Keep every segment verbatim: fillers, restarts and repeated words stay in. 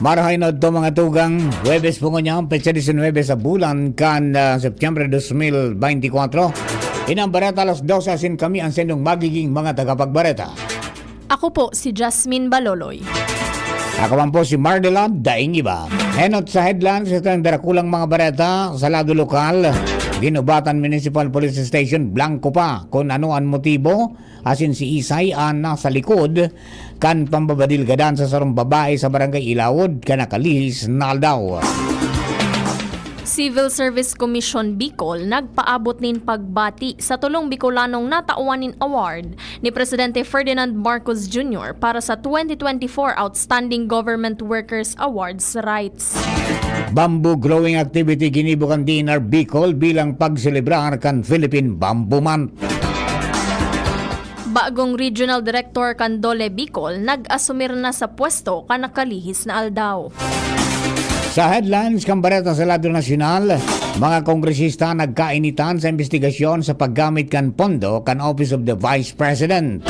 Arahay na ito, mga tugang. Huwebes po ngunyan, petsa disinwebe sa bulan kan, ah, Setyembre dos mil beintikwatro. Inang bareta alas dose, asin kami ang sendong magiging mga tagapagbareta. Ako po si Jasmine Baloloy. Ako man po si Mardelon Daing Iba. Henot sa headlines, ito ang darakulang mga bareta sa lado lokal. Ginubatan Municipal Police Station, blanco pa kung ano ang motibo. Asin si Isay an nasa likod kan pambabadil gadan sa sarong babae sa Barangay Ilawod kan nakalihis na aldaw. Civil Service Commission Bicol nagpaabot nin pagbati sa tolong Bicolanong natawan nin award ni Presidente Ferdinand Marcos Junior para sa twenty twenty-four Outstanding Government Workers Awards Rights. Bamboo growing activity ginibo kan D N R Bicol bilang pagselebrar kan Philippine Bamboo Month. Bagong Regional Director kan DOLE Bicol nag-asumir na sa pwesto kan nakalihis na aldaw. Sa headlines kan bareta sa lado nasyonal, mga kongresista nagkainitan sa imbestigasyon sa paggamit kan pondo kan Office of the Vice President.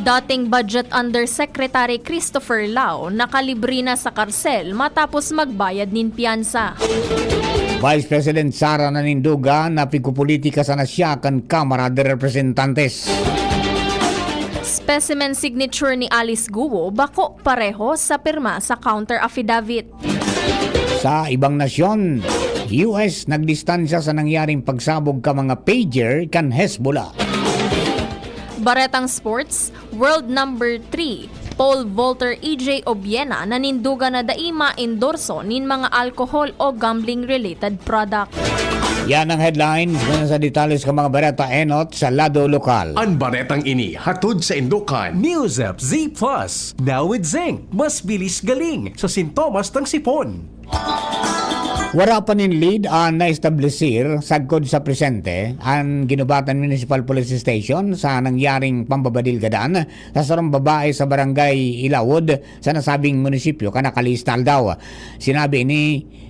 Dating Budget Undersecretary Christopher Lao nakalibre na sa karsel matapos magbayad nin piyansa. Vice President Sara Naninduga, napigpopolitika sana siya kan Kamara de Representantes. Specimen signature ni Alice Guo bako pareho sa pirma sa counter affidavit. Sa ibang nasyon, U S nagdistansya sa nangyaring pagsabog ka mga pager kan Hezbollah. Baretang sports, world number three, pole vaulter E J Obiena nanindugan na dai ma-endorso nin mga alcohol o gambling-related product. Yan ang headlines. Muna sa detalles ka mga bareta enot sa lado lokal. An baretang ini hatod sa Indokan. News App Z Plus, now with Zinc. Mas bilis galing sa sintomas ng sipon. Wara pa nin lead an naestablisir sagkod sa presente an Ginubatan Municipal Police Station sa nangyaring pambabadil gadan sa sarong babae sa Barangay Ilawod sa nasabing munisipyo kan nakalihis na aldaw. Sinabi ini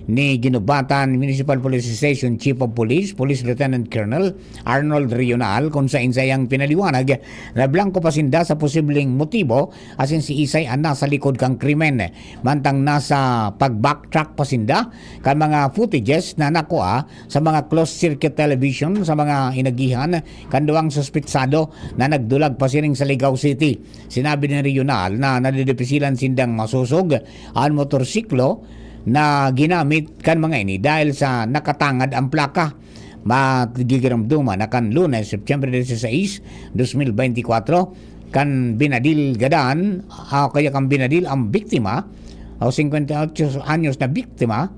ni Ginubatan Municipal Police Station Chief of Police, Police Lieutenant Colonel Arnold Rional, kung saen saiyang pinaliwanag na blanco pa sinda sa posibleng motibo asin si Isay an nasa likod kan krimen. Mantang nasa pag-backtrack pa sinda kan mga footages na nakua sa mga closed circuit television sa mga inagihan kan duwang suspetsado na nagdulag pasiring sa Ligao City. Sinabi ni Rional na nadidipisilan sindang masosog an motorsiklo na ginamit kan mga ini dahil sa nakatangad ang plaka. Magigiramduman na kan Lunes, Septyembre dieciséis, dos mil beintikwatro, kan binadil gadan, ah, kaya kan binadil ang biktima, o singkwenta y ocho anyos na biktima,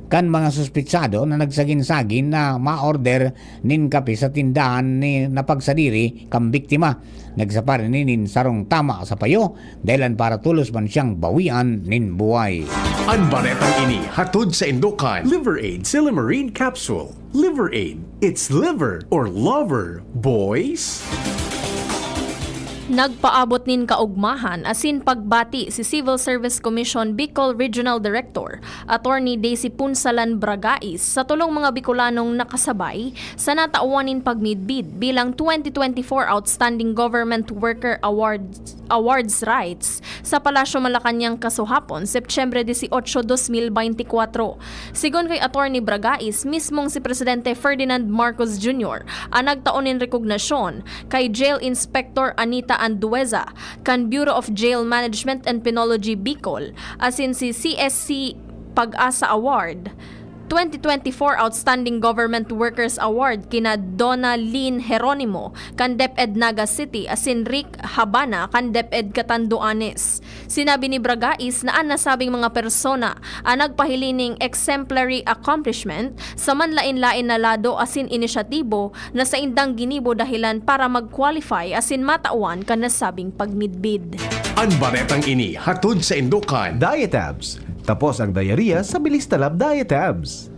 kan mga suspetsado na nagsagin-sagin na ma-order nin kape sa tindahan ni, na pagsadiri kan biktima. Nagsapar ini nin sarong tama sa payo, dahilan para tolos man siyang bawian nin buhay. An baretang ini hatod sa Indokan. Liver Aid Silymarin Capsule. Liver Aid. It's liver or lover, boys. Nagpaabot nin kaugmahan asin pagbati si Civil Service Commission Bicol Regional Director Attorney Daisy Punsalan Bragais sa tolong mga Bicolanong nakasabay sa natawan nin pagmidbid bilang twenty twenty-four Outstanding Government Worker Awards, Awards Rights sa Palasyo Malacañang kasuhapon, Setyembre dieciocho, dos mil beintikwatro. Sigon kay Attorney Bragais, mismong si Presidente Ferdinand Marcos Junior an nagtao nin rekognasyon kay Jail Inspector Anita Andueza kan Bureau of Jail Management and Penology Bicol, asin si C S C Pag-asa Award, twenty twenty-four Outstanding Government Workers Award kina Donna Lynn Jeronimo kan DepEd Naga City asin Rick Habana kan DepEd Catanduanes. Sinabi ni Bragais na an nasabing mga persona an nagpahiling nin exemplary accomplishment sa manlaen-laen na lado asin inisyatibo na saindang ginibo dahilan para mag-qualify asin matawan kan nasabing pagmidbid. An baretang ini hatod sa Indokan. Diatabs. Tapos ang diarrhea sa Bilis Talab Diatabs.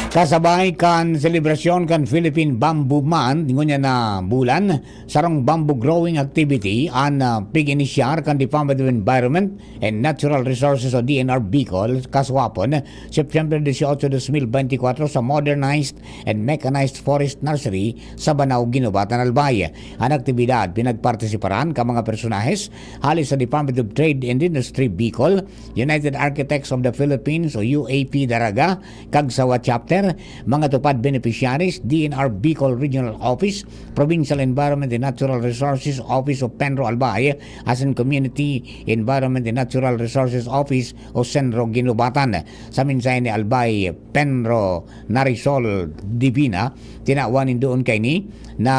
Kasabay kan selebrasyon kan Philippine Bamboo Month ngunyan na bulan, sarong bamboo growing activity an, ah, pig-inisyar kan Department of Environment and Natural Resources o D N R Bicol, kasuapon, September dieciocho, dos mil beintikwatro, sa modernized and mechanized forest nursery sa Banao, Guinobatan, Albay. An aktibidad pinagpartisiparan kan mga personahes hali sa Department of Trade and Industry Bicol, United Architects of the Philippines o U A P Daraga, Cagsawa Chapter, mga tupad beneficiaries, D N R Bicol Regional Office, Provincial Environment and Natural Resources Office of Penro Albay, asin Community Environment and Natural Resources Office o CENRO Guinobatan. Sa mensahe ni Albay Penro Narisol Divina, tinawan nin duon kaini na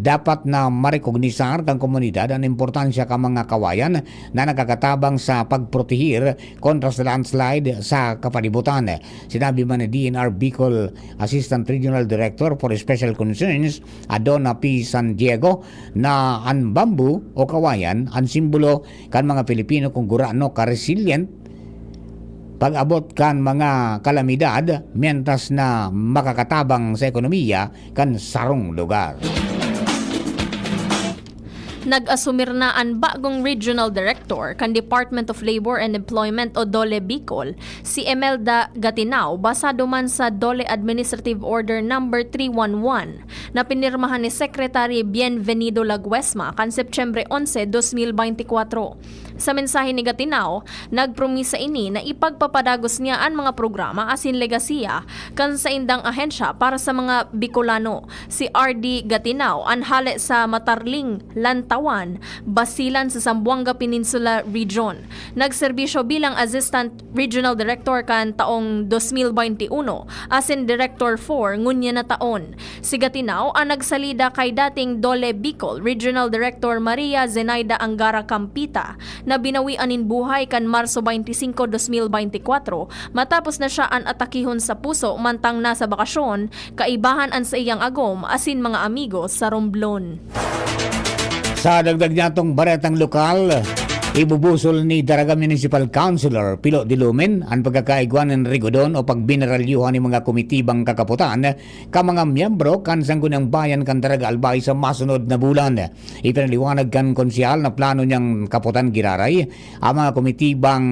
dapat na marekognisar kan komunidad an importansya kan mga kawayan na nakakatabang sa pagprotehir kontra sa landslide sa kapalibutan. Sinabi man ni D N R Bicol Assistant Regional Director for Special Concerns, Adona P. San Diego, na an bamboo o kawayan an simbolo kan mga Pilipino kung gurano ka-resilient pag-abot kan mga kalamidad, mientras na makakatabang sa ekonomiya kan sarong lugar. Nag-asumir na an bagong Regional Director kan Department of Labor and Employment o DOLE Bicol, si Imelda Gatinao, basado man sa DOLE Administrative Order Number three one one na pinirmahan ni Secretary Bienvenido Laguesma kan Setyembre onse, dos mil beintikwatro. Sa mensahe ni Gatinao, nagpromisa ini na ipagpapadagos niya an mga programa asin legasiya kan saindang ahensya para sa mga Bicolano. Si R D Gatinao an hale sa Matarling, Lantawan, Basilan sa Zamboanga Peninsula Region. Nagserbisyo bilang Assistant Regional Director kan taong dos mil beinti uno asin Director four ngunyan na taon. Si Gatinao an nagsalida kay dating DOLE Bicol Regional Director Maria Zenaida Angara Campita, na binawian nin buhay kan Marso beinti singko, dos mil beinti kwatro, matapos na siya an atakihon sa puso mantang nasa bakasyon, kaibahan an saiyang agom asin mga amigo sa Romblon. Sa dagdag niyatong baretang lokal, ibubusol ni Daraga Municipal Councilor Pilo Dilumen an pagkakaigwa nin rigodon o pagbineralyuhan nin mga komitibang kakaputan kan mga miyembro kan Sangguniang Bayan kan Daraga Albay sa masunod na bulan. Ipinaliwanag kan konsehal na plano niyang kaputan giraray ang mga komitibang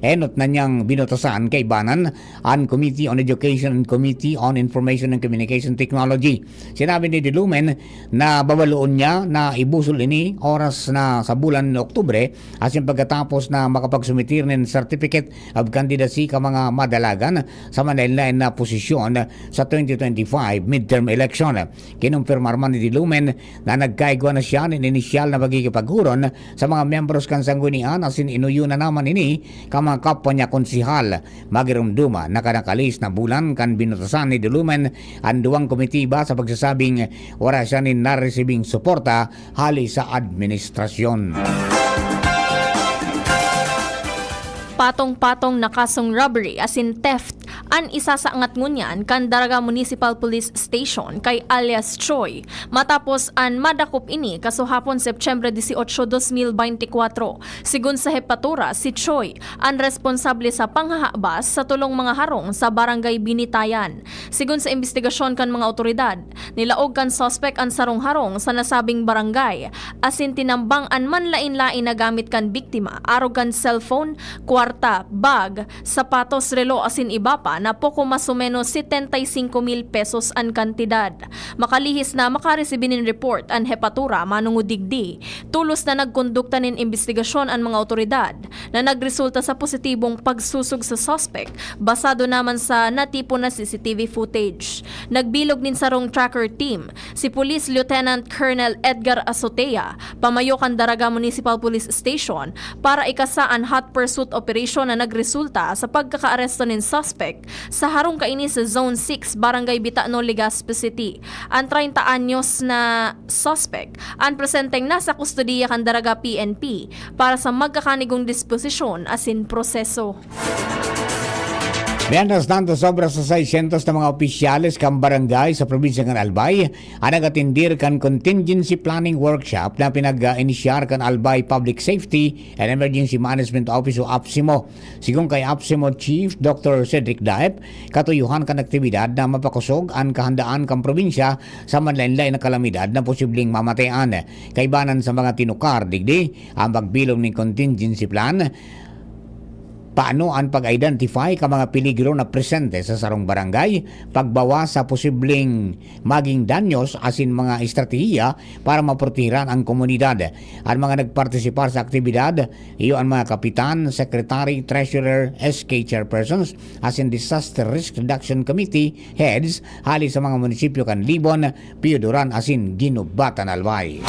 enot na niyang binutasan kaibanan an Committee on Education and Committee on Information and Communication Technology. Sinabi ni Dilumen na babaloon niya na ibusol ini oras na sa bulan Oktubre, asin pagkatapos na makapagsumitir nin Certificate of Candidacy ka mga madalagan sa manlaen-laen na posisyon sa twenty twenty-five midterm election. Kinumpirmar man ni Dilumen na nagkaigwa na siya nin inisyal na pakikipaghuron sa mga miyembros kan sanggunian asin inuyo na naman ini kan mga kapwa niya konsehal. Magirumduma na kan nakalihis na bulan kan binutasan ni Dilumen an duwang komitiba sa pagsasabing wara siya nin naresibing suporta hali sa administrasyon. Patong-patong na kasong robbery asin theft an isasangat ngunyan kan Daraga Municipal Police Station kay alias Choi, matapos an madakop ini kasuhapon Setyembre dieciocho, dos mil beintikwatro. Sigon sa hepatura, si Choi an responsable sa panghahabas sa tolong mga harong sa Barangay Binitayan. Sigon sa imbestigasyon kan mga awtoridad, nilaog kan suspek an sarong harong sa nasabing barangay, asin tinambang an manlaen-laen na gamit kan biktima, arog kan cellphone, kwarta, bag, sapatos, relo asin iba pa na poko mas o menos setenta y cinco mil pesos an kantidad. Makalihis na makaresibi nin report an hepatura manongod digdi. Tolos na nagkondukta nin imbestigasyon an mga awtoridad na nagresulta sa positibong pagsusog sa suspek, basado naman sa natipon na C C T V footage. Nagbilog nin sarong tracker team si Police Lieutenant Colonel Edgar Azotea, pamayo kan Daraga Municipal Police Station, para ikasa an hot pursuit operation na nagresulta sa pagkakaaresto nin suspek sa harong kaini sa Zone six, Barangay Bitano, Legazpi City. An treinta anyos na suspek an presenteng nasa kustodiya kan Daraga P N P para sa magkakanigong disposisyon asin proseso. Mientras tanto, sobra sa seiscientos na mga opisyales kan barangay sa probinsya kan Albay an nag-atendir kan contingency planning workshop na pinag-inisyar kan Albay Public Safety and Emergency Management Office o APSEMO. Sigon kay APSEMO Chief Doctor Cedric Daep, katuyohan kan aktibidad na mapakosog an kahandaan kan probinsya sa manlaen-laen na kalamidad na posibleng mamatean. Kaibanan sa mga tinukar digdi, ang pagbilog nin contingency plan, paano an pag-identify kan mga peligro na presente sa sarong barangay, pagbawas sa posibleng maging danyos asin mga estratehiya para maprotehiran ang komunidad. An mga nagpartisipar sa aktibidad, iyo an mga kapitan, secretary, treasurer, S K chairpersons, asin Disaster Risk Reduction Committee heads hali sa mga munisipyo kan Libon, Pioduran asin Guinobatan, Albay.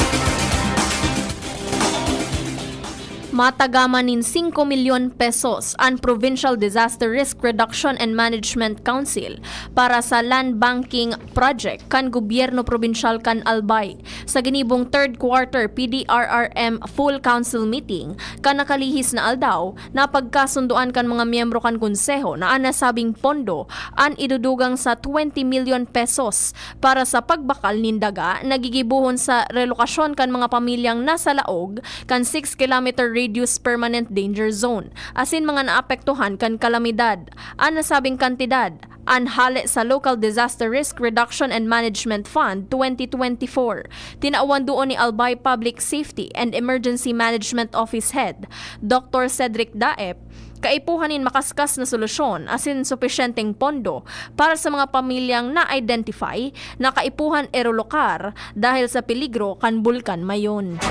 Matagaman nin singko milyon pesos an Provincial Disaster Risk Reduction and Management Council para sa land banking project kan gobyerno probinsyal kan Albay. Sa ginibong third quarter P D R R M Full Council meeting kan nakalihis na aldaw, napagkasundoan kan mga miyembro kan konseho na an nasabing pondo an idudugang sa twenty milyon pesos para sa pagbakal nin daga na gigibohon sa relokasyon kan mga pamilyang nasa laog kan six kilometer radius permanent danger zone asin mga naapektuhan kan kalamidad. An nasabing kantidad, an hale sa Local Disaster Risk Reduction and Management Fund twenty twenty-four, tinawan duon ni Albay Public Safety and Emergency Management Office Head, Doctor Cedric Daep, kaipuhan nin makaskas na solusyon asin supisyenteng pondo para sa mga pamilyang na-identify na kaipuhan irolokar dahil sa peligro kan Bulkan Mayon.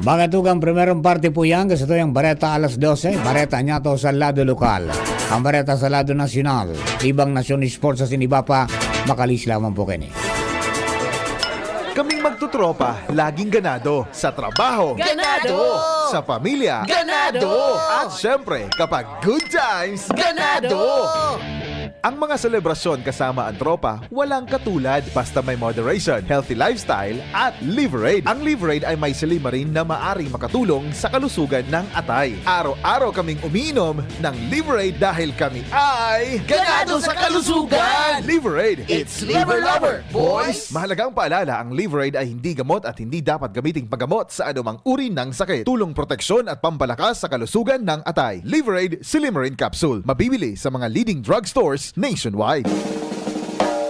Mga tugang, primerong parte po yan, sa tuyang bareta alas dose, bareta niyato sa lado lokal. Ang bareta sa lado nasyonal, ibang nasyon, sports asin iba pa, makalis lamang po kini. Kaming magtutropa, laging ganado. Sa trabaho, ganado. Sa pamilya, ganado. At syempre, kapag good times, ganado. Ang mga selebrasyon kasama ang tropa, walang katulad. Basta may moderation, healthy lifestyle, at Liverade. Ang Liverade ay may silymarin na maaring makatulong sa kalusugan ng atay. Araw-araw kaming umiinom ng Liverade dahil kami ay ganado sa kalusugan! Liverade, it's liver lover, boys! Mahalagang paalala, ang Liverade ay hindi gamot at hindi dapat gamiting paggamot sa anumang uri ng sakit. Tulong proteksyon at pampalakas sa kalusugan ng atay. Liverade Silymarin Capsule. Mabibili sa mga leading drugstores nationwide.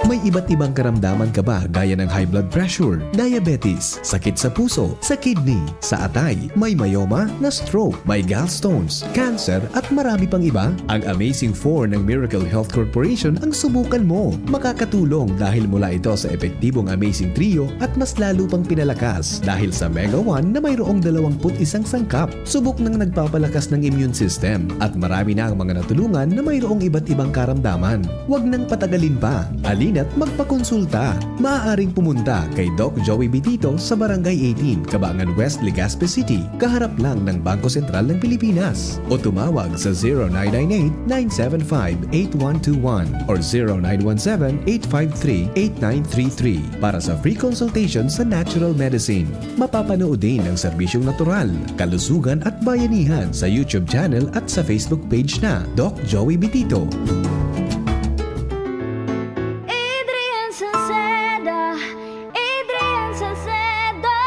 May iba't ibang karamdaman ka ba, gaya ng high blood pressure, diabetes, sakit sa puso, sa kidney, sa atay, may myoma, na-stroke, may gallstones, cancer, at marami pang iba? Ang Amazing Four ng Miracle Health Corporation ang subukan mo. Makakatulong dahil mula ito sa epektibong Amazing Trio at mas lalo pang pinalakas dahil sa Mega One na mayroong dalawampu't isang sangkap. Subok nang nagpapalakas ng immune system at marami na ang mga natulungan na mayroong iba't ibang karamdaman. Huwag nang patagalin pa. Halina't magpakonsulta. Maaaring pumunta kay Doc Joey Bitito sa Barangay eighteen, Kabangan West, Legazpi City, kaharap lang ng Bangko Sentral ng Pilipinas. O tumawag sa zero nine nine eight, nine seven five, eight one two one or zero nine one seven, eight five three, eight nine three three para sa free consultation sa natural medicine. Mapapanood din ang serbisyong natural, kalusugan at bayanihan sa YouTube channel at sa Facebook page na Doc Joey Bitito. Adrian Salceda, Adrian Salceda.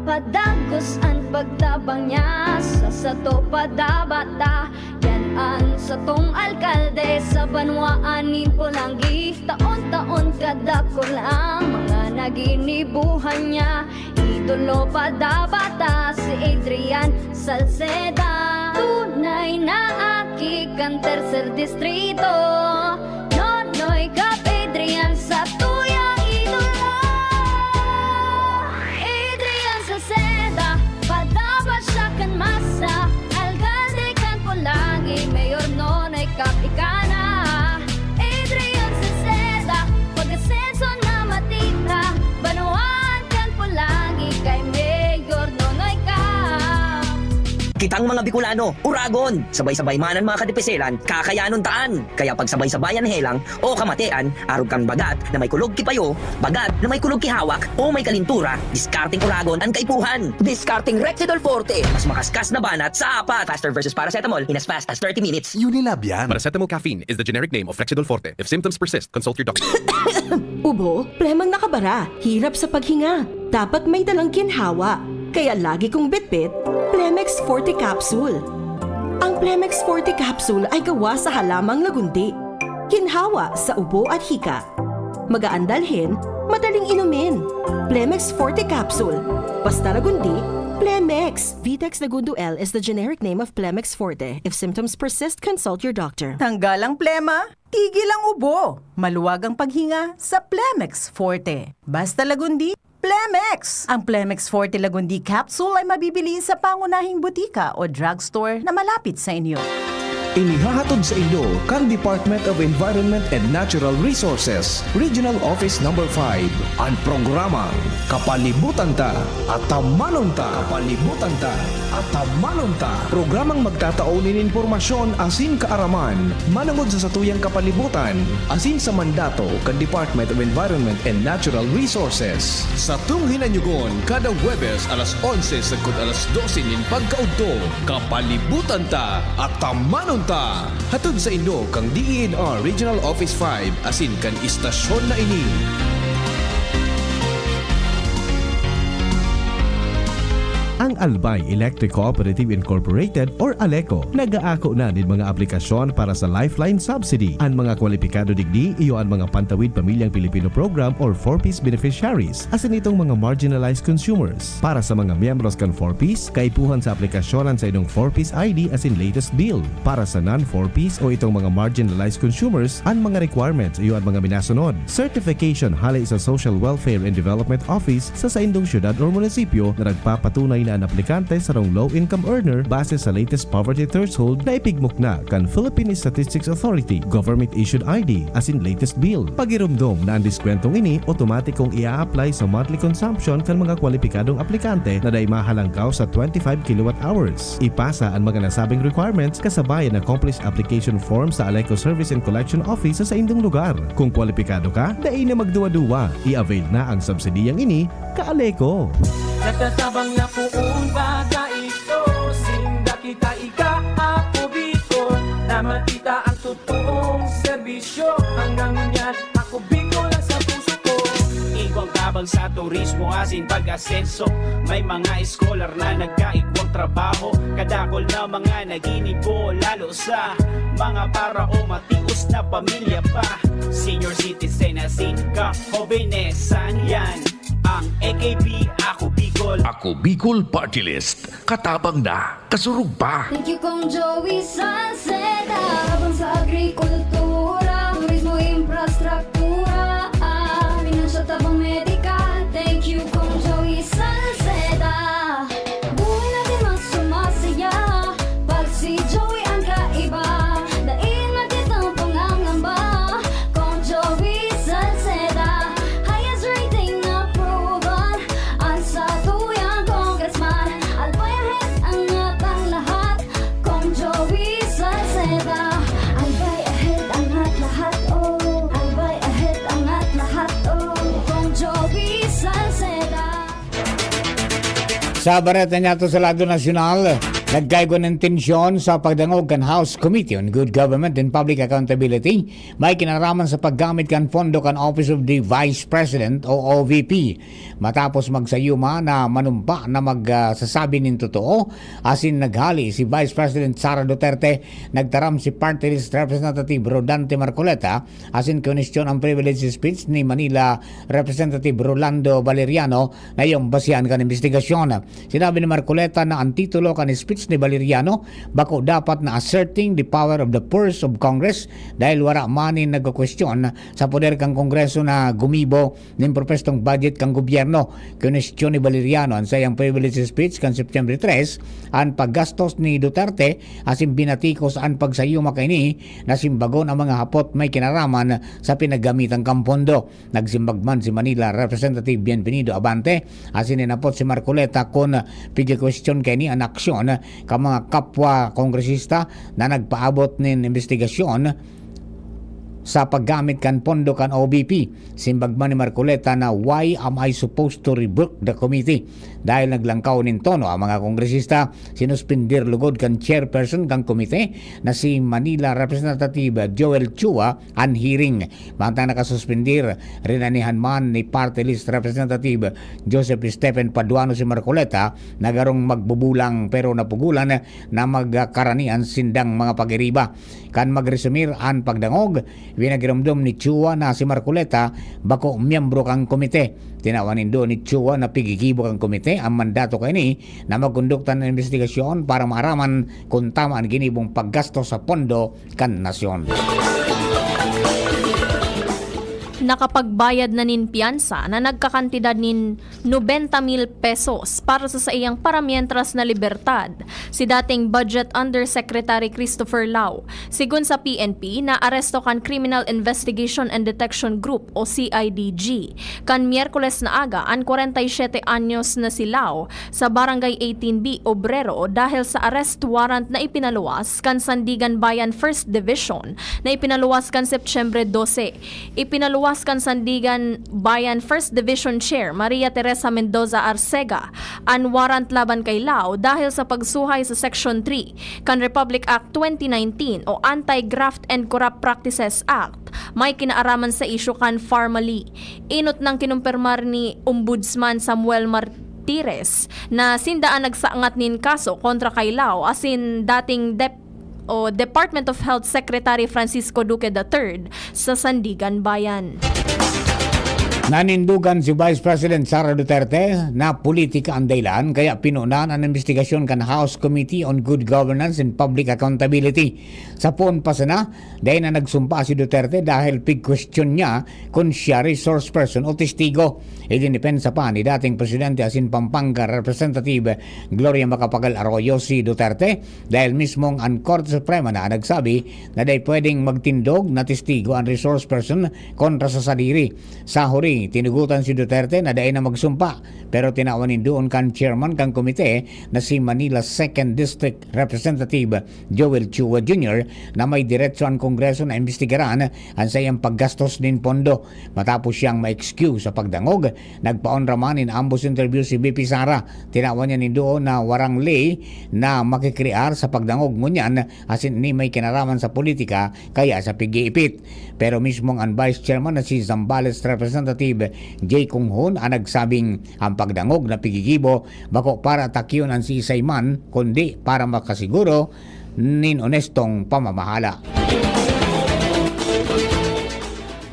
Padagos an pagtabang niya sa sato padabata. Yan an satong alkalde sa banwaan nin Polangi. Taon-taon kadakul ang mga naginibuhan niya. Idolo padabata si Adrian Salceda. Tunay na aki kan tercer distrito. Nonoy Cap Adrian sa tuyang idolo. Adrian Salceda, padabata siya kan masa. Alkalde kan Polangi, Mayor Nonoy Cap ika na. Adrian Salceda, pag-asenso na matita. Banwaan kan Polangi kay Mayor Nonoy Cap. Itang mga Bicolano, uragon! Sabay-sabay man an mga kadipiselan, kakayanon taan! Kaya pagsabay-sabayan helang o kamatean, arog kan bagat na may kulog ki payo, bagat na may kulog ki hawak, o may kalintura, diskarteng uragon an kaipuhan! Diskarteng Rexidol Forte! Mas makaskas na banat sa apat! Faster versus paracetamol in as fast as thirty minutes! Unilab yan! Paracetamol caffeine is the generic name of Rexidol Forte. If symptoms persist, consult your doctor. Ubo, plemang nakabara, hirap sa paghinga. Dapat may dalang ginhawa. Kaya lagi kong bitbit, Plemex Forte Capsule. Ang Plemex Forte Capsule ay gawa sa halamang lagundi. Ginhawa sa ubo at hika. Magaan dalhin, madaling inumin. Plemex Forte Capsule. Basta lagundi, Plemex. Vitex Lagundo L is the generic name of Plemex Forte. If symptoms persist, consult your doctor. Tanggal ang plema, tigil ang ubo, maluwag ang paghinga sa Plemex Forte. Basta lagundi, Plemex! Ang Plemex Forte Lagundi Capsule ay mabibili sa pangunahing butika o drugstore na malapit sa inyo. Inihahatod sa inyo kan Department of Environment and Natural Resources, Regional Office Number five, an programang Kapalibutan Ta, Atamanon Ta. Kapalibutan Ta, Atamanon Ta. Programang magtatao nin impormasyon asin kaaraman manongod sa satuyang kapalibutan asin sa mandato kan Department of Environment and Natural Resources. Satong hinanyogon kada Huwebes alas onse sagkod alas dose nin pagkaudto, Kapalibutan Ta, Atamanon Ta. Hatod sa inyo kan D E N R Regional Office five asin kan istasyon na ini. Ang Albay Electric Cooperative Incorporated or ALECO nag-aako na nin mga aplikasyon para sa Lifeline Subsidy. An mga kwalipikado digdi iyo an mga Pantawid Pamilyang Pilipino Program or four Ps beneficiaries, asin itong mga marginalized consumers. Para sa mga miyembros kan four Ps, kaipuhan sa aplikasyon an saindong four Ps I D asin latest bill. Para sa non-four Ps o itong mga marginalized consumers, an mga requirements iyo an mga minasunod. Certification hale sa Social Welfare and Development Office sa saindong syudad or munisipyo na nagpapatunay na an aplikante sarong low-income earner base sa latest poverty threshold na ipigmukna kan Philippine Statistics Authority, government-issued I D, asin latest bill. Pagiromdom na an diskwentong ini otomatikong ia-apply sa monthly consumption kan mga kwalipikadong aplikante na dai mahalangkaw sa twenty-five kilowatt hours. Ipasa an mga nasabing requirements kasabay an accomplished application form sa ALECO Service and Collection Office sa saindong lugar. Kung kwalipikado ka, dai na magduwa-duwa. I-avail na ang subsidiyang ini, ka-ALECO. Natatabang na poon baga ito, sinda kita ika, ako Bicol, na makita ang totoong serbisyo. Hanggang ngunyan, ako Bicol ang sa puso ko. Igwang tabang sa turismo asin pag-asenso. May mga scholar na nagkaigwang trabaho. Kadakol na mga naginibo, lalo sa mga para o matios na pamilya pa. Senior citizen asin ka-jovenesan, yan ang A K P, Ako Bicol. Ako Bicol Party List. Katabang na, kasurog pa. Thank you, Kong Joey Salceda. Tabang sa agrikultura, turismo, infrastruktura, ah, pinansyal, tabang medikal. Thank you, Kong Joey Salceda. Buhay natin mas sumasaya pag si Joey ang kaiba. Dai na kitang pangangamba, Kong Joey Salceda. Highest rating approval. Ang satuyang congressman, Albay ahead, angat ang lahat. Kong Joey Salceda, Albay ahead, angat lahat, oh. Albay ahead, angat lahat, oh. Kong Joey Salceda. Sa bareta niyato sa lado nasyonal, nagkaigwa nin tensyon sa pagdangog kan House Committee on Good Government and Public Accountability, may kinaraman sa paggamit kan pondo kan Office of the Vice President o O V P. Matapos magsayuma na manumpa na mag, ah, sasabi nin totoo, asin naghali si Vice President Sara Duterte, nagtaram si Party List Representative Rodante Marcoleta, asin kinwestiyon ang privilege speech ni Manila Representative Rolando Valeriano na iyong basehan kan imbestigasyon. Sinabi ni Marcoleta na ang titulo kan speech ni Valeriano bako dapat na asserting the power of the purse of Congress, dahil wara man nin nagkukwestiyon sa poder kan Kongreso na gumibo nin propwestong budget kan gobyerno. Kinwestiyon ni Valeriano an saiyang privilege speech kan September tres, an paggastos ni Duterte, asin binatikos an pagsayuma kaini na simbagon ang mga hapot may kinaraman sa pinaggamitang kan pondo. Nagsimbag man si Manila Representative Bienvenido Abante, asin hinapot si Marcoleta kun pigikwestiyon kaini an aksyon kan mga kapwa kongresista na nagpaabot nin imbestigasyon sa paggamit kan pondo kan O B P. Simbag man ni Marcoleta na, "Why am I supposed to rebuke the committee?" Dahil naglangkaw nin tono ang mga kongresista, sinuspindir lugod kan chairperson kan komite na si Manila Representative Joel Chua an hearing. Mantang nakasuspindir, rinanihan man ni Party List Representative Joseph Stephen Paduano si Marcoleta na garong magbubulang pero napugulan na magkarani an sindang mga pagiriba. Kan magresumir an pagdangog, ipinagiromdom ni Chua na si Marcoleta bako miyembro kan komite. Tinawan nindo ni Chua na pigigibo kan komite an mandato kaini na magkondukta nin imbestigasyon para maaraman kun tama an ginibong paggastos sa pondo kan nasyon. Nakapagbayad na nin piyansa na nagkakantidad nin nobenta mil pesos para sa saiyang paramientras na libertad si dating Budget Undersecretary Christopher Lao. Sigon sa P N P, naaresto kan Criminal Investigation and Detection Group o C I D G kan Miyerkules na aga an kwarenta y siyete anyos na si Lao sa Barangay eighteen B, Obrero, dahil sa arrest warrant na ipinaluwas kan Sandiganbayan First Division na ipinaluwas kan Setyembre dose. Ipinaluwas kan Sandiganbayan First Division Chair Maria Teresa Mendoza Arcega an warrant laban kay Lao dahil sa pagsuhay sa Section three kan Republic Act twenty nineteen o Anti-Graft and Corrupt Practices Act, may kinaaraman sa isyu kan Farmally. Enot nang kinumpirmar ni Ombudsman Samuel Martires na sinda an nagsangat nin kaso kontra kay Lao asin dating Dep-, o Department of Health Secretary Francisco Duque the third sa Sandiganbayan. Nanindogan si Vice President Sara Duterte na politika an dahilan, kaya pinunan an imbestigasyon kan House Committee on Good Governance and Public Accountability. Sa poon pa sana, dai na nagsumpa si Duterte dahil pigkwestiyon niya kun siya resource person o testigo. Idinipensa pa ni dating Presidente asin Pampanga Representative Gloria Macapagal Arroyo si Duterte dahil mismong an Korte Suprema na nagsabi na dai pwedeng magtindog na testigo an resource person kontra sa sadiri. Sa huri, tinugotan si Duterte na dai na magsumpa, pero tinawan nin duon kan chairman kan komite na si Manila Second District Representative Joel Chua Junior na may diretso an Kongreso na imbestigaran an saiyang paggastos nin pondo. Matapos siyang ma-excuse sa pagdangog, nagpaonra man nin ambos interview si V P Sara. Tinawan niya nin duon na warang ley na makikrear sa pagdangog ngunyan asin ini may kinaraman sa politika kaya sa pig-iipit. Pero mismong an Vice Chairman na si Zambales Representative Jay Kung Hoon an nagsabing ang pagdangog na pigigibo bako para takyon an siisay man, kundi para makasiguro nin onestong pamamahala.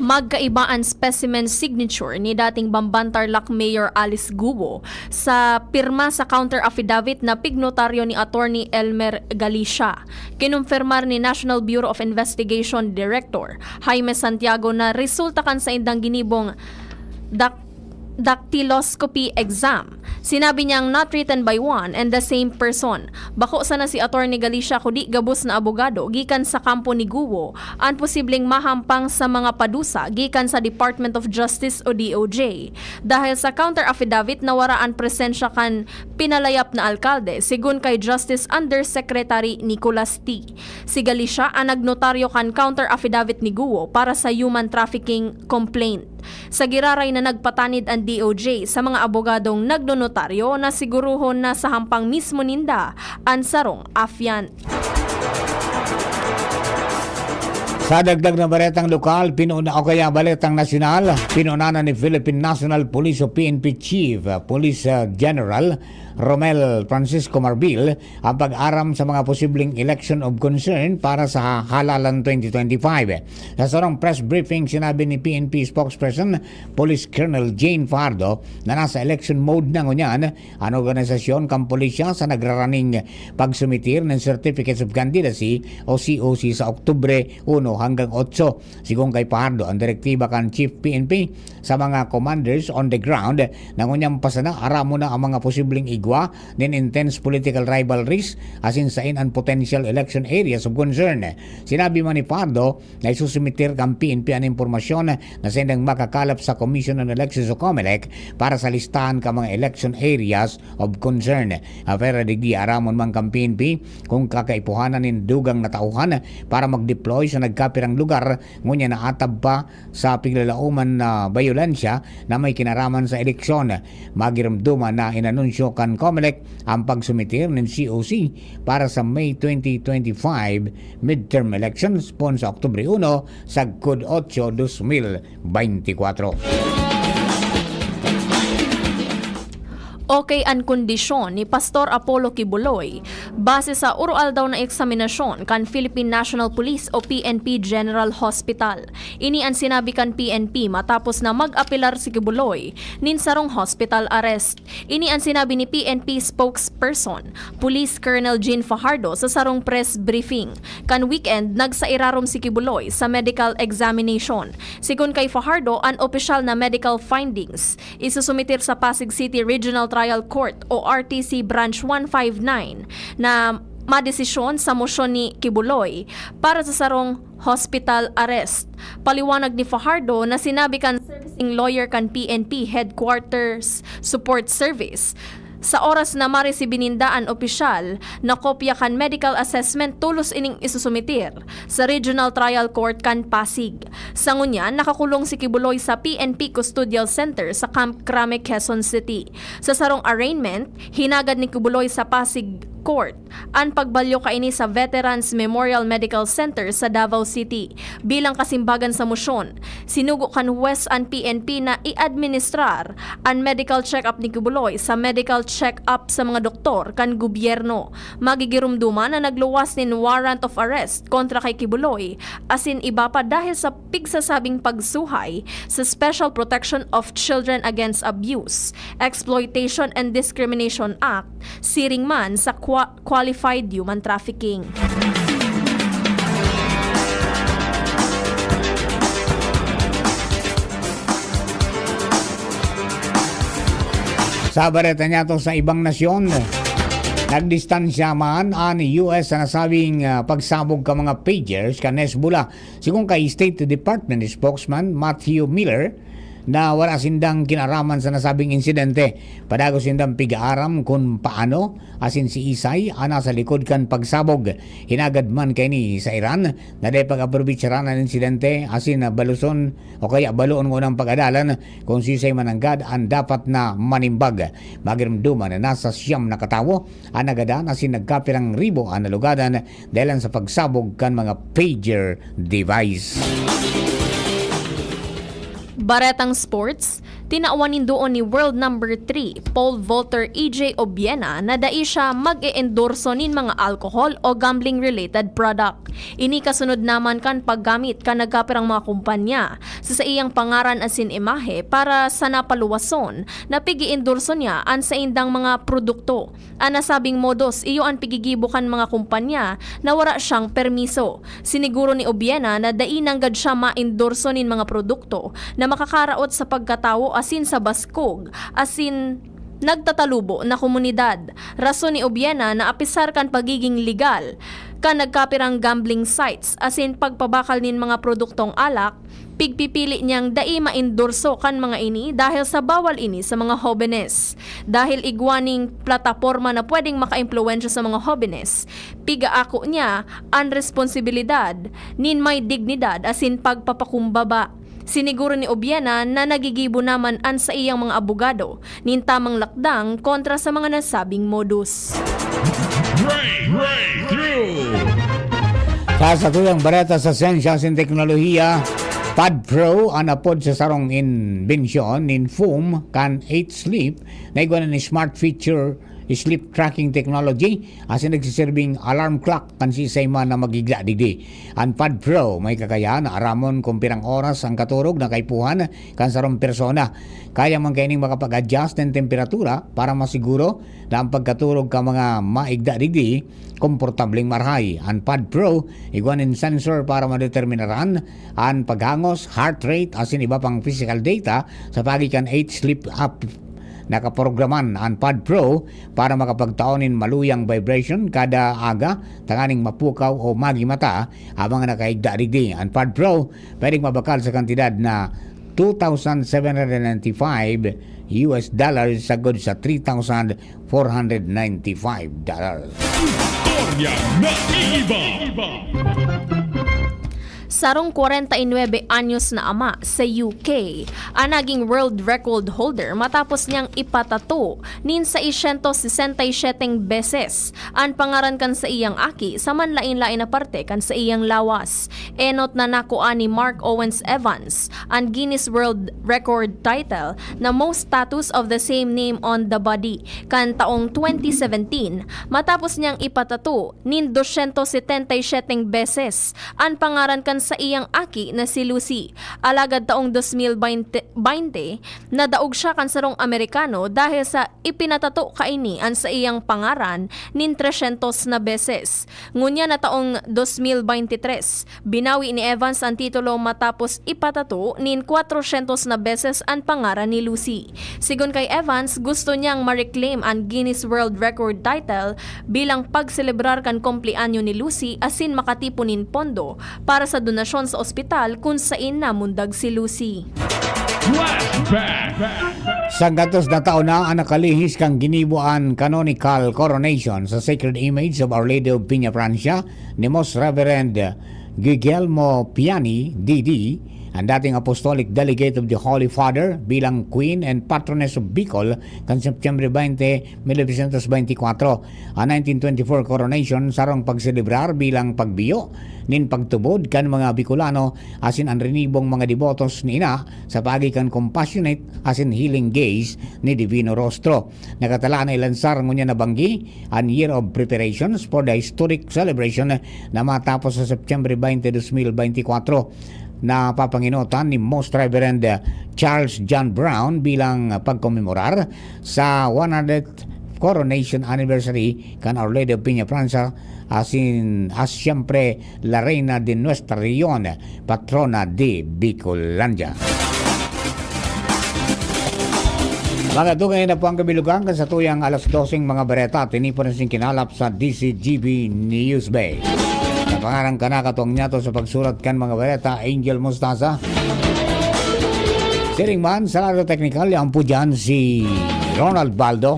Magkaiba an specimen signature ni dating Bamban Tarlac Mayor Alice Guo sa pirma sa counter affidavit na pignotaryo ni Attorney Elmer Galicia. Kinumpirmar ni National Bureau of Investigation Director Jaime Santiago na resulta kan saindang ginibong dak-, dactyloscopy exam. Sinabi niyang not written by one and the same person. Bako sana si Attorney Galicia kundi gabos na abogado gikan sa kampo ni Guo an posibleng mahampang sa mga padusa gikan sa Department of Justice o D O J. Dahil sa counter affidavit na wara an presensya kan pinalayap na alkalde, sigon kay Justice Undersecretary Nicolas T. Si Galicia an nagnotaryo kan counter affidavit ni Guo para sa human trafficking complaint. Sa giraray na nagpatanid an D O J sa mga abogadong nagnonotaryo na siguruhon na sa hampang mismo ninda an sarong affiant. Sa dagdag na baretang lokal, pinuna o kaya baretang nasyonal, pinunanan ni Philippine National Police o P N P Chief, uh, Police, uh, General Romel Francisco Marbil ang pag-aram sa mga posibleng election of concern para sa halalan twenty twenty-five. Sa sarong press briefing, sinabi ni P N P spokesperson, Police Colonel Jane Fajardo, na nasa election mode na ngunyan an organisasyon kan pulisya sa nagraraning pagsumitir ng Certificates of Candidacy o C O C sa Oktubre uno hanggang otso. Sigon kay Fajardo, ang direktiba kan Chief P N P sa mga commanders on the ground na ngunyan pa sana aramon na ang mga posibleng igwa nin intense political rivalries asin sain an potential election areas of concern. Sinabi man ni Fajardo na isusumiter kan P N P an impormasyon na saindang makakalap sa Commission on Elections o COMELEC para sa listahan kan mga election areas of concern. Ah, pero digdi aramon man kan P N P kung kakaipuhanan nin dugang na tauhan para mag-deploy sa nagkapirang lugar, ngunyan naatab pa sa piglalaoman na bayolensya na may kinaraman sa eleksyon. Magirumduman na inanunsyo kan COMELEC ang pagsumitir nin C O C para sa May twenty twenty-five midterm elections pon sa Oktubre uno sagkod otso, dos mil beintikwatro. Okay an kondisyon ni Pastor Apollo Quiboloy base sa uroaldaw na eksaminasyon kan Philippine National Police o P N P General Hospital. Ini an sinabi kan P N P matapos na mag-apelar si Quiboloy nin sarong hospital arrest. Ini an sinabi ni P N P spokesperson, Police Colonel Jean Fajardo, sa sarong press briefing. Kan weekend, nagsairarom si Quiboloy sa medical examination. Sigon kay Fajardo, an opisyal na medical findings isusumitir sa Pasig City Regional Trial Court o R T C Branch one five nine na madesisyon sa mosyon ni Quiboloy para sa sarong hospital arrest. Paliwanag ni Fajardo na sinabi kan servicing lawyer kan P N P Headquarters Support Service, sa oras na maresibi ninda an opisyal na kopya kan medical assessment, tolos ining isusumitir sa Regional Trial Court kan Pasig. Sa ngunyan, nakakulong si Quiboloy sa P N P Custodial Center sa Camp Crame, Quezon City. Sa sarong arraignment, hinagad ni Quiboloy sa Pasig Court an pagbalyo kaini sa Veterans Memorial Medical Center sa Davao City. Bilang kasimbagan sa mosyon, sinugo kan huwes an P N P na i-administrar an medical check-up ni Quiboloy sa medical check-up sa mga doktor kan gobyerno. Magigiromdoman na nagluwas nin warrant of arrest kontra kay Quiboloy asin iba pa dahil sa pigsasabing pagsuhay sa Special Protection of Children Against Abuse, Exploitation and Discrimination Act, siring man sa qua-, qualified human trafficking. Sa bareta niya to sa ibang nasyon, nagdistansya man an U S sa nasabing, ah, pagsabog ka mga pagers kan Hezbollah. Sigon kay State Department spokesman Matthew Miller, na wala sindang kinaraman sa nasabing insidente. Padagos sindang pig-aaram kun paano asin siisay an nasa likod kan pagsabog. Hinagad man kaini sa Iran na dai pag-aprobitsaran an insidente asin na baluson o kaya baloon ngunang pag-adalan kung siisay man nanggad an dapat na manimbag. Magirumduman na nasa siyam na katawo an nagadan asin nagkapirang ribo an nalugadan dahilan sa pagsabog kan mga pager device. Baretang sports, tinawan nin duon ni world number three pole vaulter E J Obiena na dai siya mag-e-endorso nin mga alcohol o gambling-related product. Ini kasunod naman kan paggamit kan nagkapirang mga kumpanya sa saiyang pangaran asin imahe para sa napaluwason na pig-iendorso niya an saindang mga produkto. An nasabing modus, iyo an pigigibo kan mga kumpanya na wara siyang permiso. Siniguro ni Obiena na dai nanggad siya maendorso nin mga produkto na makakaraot sa pagkatawo asin sa baskog asin nagtatalubo na komunidad. Rason ni Obiena na apisar kan pagiging legal kan nagkapirang gambling sites asin pagbabakal nin mga produktong alak, pigpipili niyang dai maendorso kan mga ini dahil sa bawal ini sa mga hobenes. Dahil igwa ning plataporma na pwedeng makaimpluwensya sa mga hobenes, pigaako niya an responsibilidad nin may dignidad asin pagpapakumbaba. Siniguro ni Obiena na nagigibo naman an saiyang mga abogado nin tamang lakdang kontra sa mga nasabing modus. Break, breakthrough. Sa satuyang bareta sa siyensya asin teknolohiya, Pad Pro an apod sa sarong imbensyon nin foam kan eight sleep na igwa na ni smart feature sleep tracking technology asin nagsiserbing alarm clock kan siisay man na mag-igda digdi. An Pad Pro may kakayahan na aramon kung pirang oras ang katurog na kaipuhan kan sarong persona. Kaya man kaining makapag-adjust nin temperatura para masiguro na ang pagkaturog kan mga maigda digdi komportableng marahay. An Pad Pro igwa nin sensor para madeterminaran an paghangos, heart rate asin iba pang physical data sa paagi kan eight sleep app. Nakaprograman an Pad Pro para makapagtao nin maluyang vibration kada aga tanganing mapukaw o magimata ang mga nakaigda digdi. An Pad Pro pwedeng mabakal sa kantidad na two thousand seven hundred ninety-five U S dollars sagod sa three thousand four hundred ninety-five dollars. Istorya na iba. Sarong kwarenta y nuebe anyos na ama sa U K ang naging world record holder matapos niyang ipatato nin seiscientos sesenta y siyete beses an pangaran kan saiyang aki sa manlaen-laen na parte kan saiyang lawas. Enot na nakua ni Mark Owens Evans an Guinness World Record title na most tattoos of the same name on the body kan taong twenty seventeen, matapos niyang ipatato nin dosyentos setenta y siyete beses an pangaran kan saiyang aki na si Lucy. Alagad taong dos mil baynte, nadaog siya kan sarong Amerikano dahil sa ipinatato kaini an saiyang pangaran nin tresyentos na beses. Ngunyan na taong dos mil baynte tres, binawi ni Evans an titulo matapos ipatato nin kwatrosyentos na beses an pangaran ni Lucy. Sigon kay Evans, gusto niyang ma-reclaim an Guinness World Record title bilang pagselebrar kan kumpleanyo ni Lucy asin makatipon nin pondo para sa donasyon sa ospital kun sain namundag si Lucy. Flashback. Sanggatos na taon na an nakalihis kan ginibo an canonical coronation sa Sacred Image of Our Lady of Peñafrancia ni Most Reverend Guglielmo Piani, D D, ang dating Apostolic Delegate of the Holy Father, bilang Queen and Patroness of Bicol kan September twenty, mil novecientos beintikwatro. An nineteen twenty-four coronation sarong pagselebrar bilang pagbiyo nin pagtubod kan mga Bicolano asin an rinibong mga debotos ni Ina sa paagi kan compassionate asin healing gaze ni Divino Rostro. Nakatalaan na ilansar ngunyan na banggi an Year of Preparations for the historic celebration na matapos sa September twenty, dos mil beintikwatro. Napapangenotan ni Most Reverend Charles John Brown bilang pagkomemorar sa one hundredth coronation anniversary kan Our Lady of Peñafrancia, asin as siyempre la Reina de nuestra región, patrona de Bicolandia. Mga dugay na po ang kabilugan kan satuyang alas doseng mga bareta. Tinipon na sing kinalap sa D C G B News Bay. Sa pangaran ka nakatuang niyato sa pagsurat kan mga bareta, Angel Mostaza. Siring man, sa lado teknikal, yan po dyan si Ronald Baldo.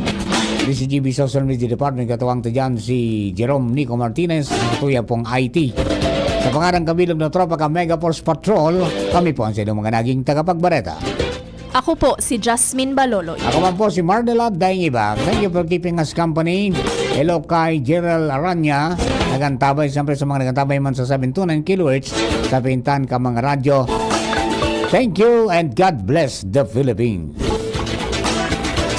D C G B Social Media Department, katuwang ta dyan si Jerome Nico Martinez, katuya pong I T. Sa pangaran kabilog na tropa ka Mega Force Patrol, kami po ang sa inyong mga naging tagapagbareta. Ako po si Jasmine Baloloy. Ako man po si Marnela Daingiba. Thank you for keeping us company. Hello kay Gerald Aranya. Nagantabay, siyempre, sa mga nagantabay man sa seven two nine kilohertz sa pintan ka mga radyo. Thank you and God bless the Philippines.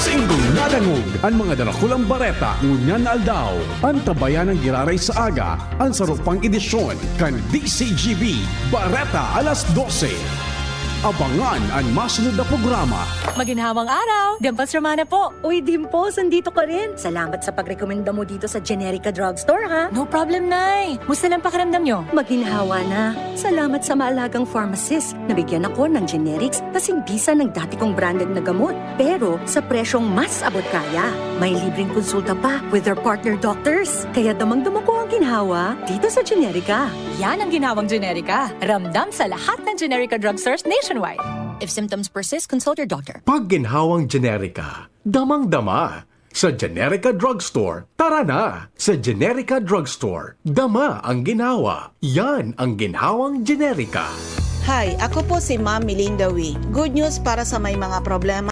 Sindong nadangog an mga darakulang bareta ngunyan na aldaw. Antabayan an giraray sa aga, an saro pang edisyon kan D C G B Bareta alas dose. Abangan an masunod na programa. Maginhawang araw! Dimples Romana po! Uy, Dimples, andito ka rin. Salamat sa pagrekomenda mo dito sa Generica Drugstore, ha? No problem, Nay. Musta lang pakiramdam nyo? Maginhawa na. Salamat sa maalagang pharmacist. Nabigyan ako ng generics kasing bisa ng dati kong branded na gamot. Pero sa presyong mas abot kaya. May libreng konsulta pa with their partner doctors. Kaya damang-dama ko ang ginhawa dito sa Generica. Yan ang ginhawang Generica. Ramdam sa lahat ng Generica drugstores nationwide. If symptoms persist, consult your doctor. Pag ginhawang Generica, damang-dama. Sa Generica Drugstore, tara na! Sa Generica Drugstore, dama ang ginhawa. Yan ang ginhawang Generica. Hi, ako po si Ma'am Melinda Wee. Good news para sa may mga problema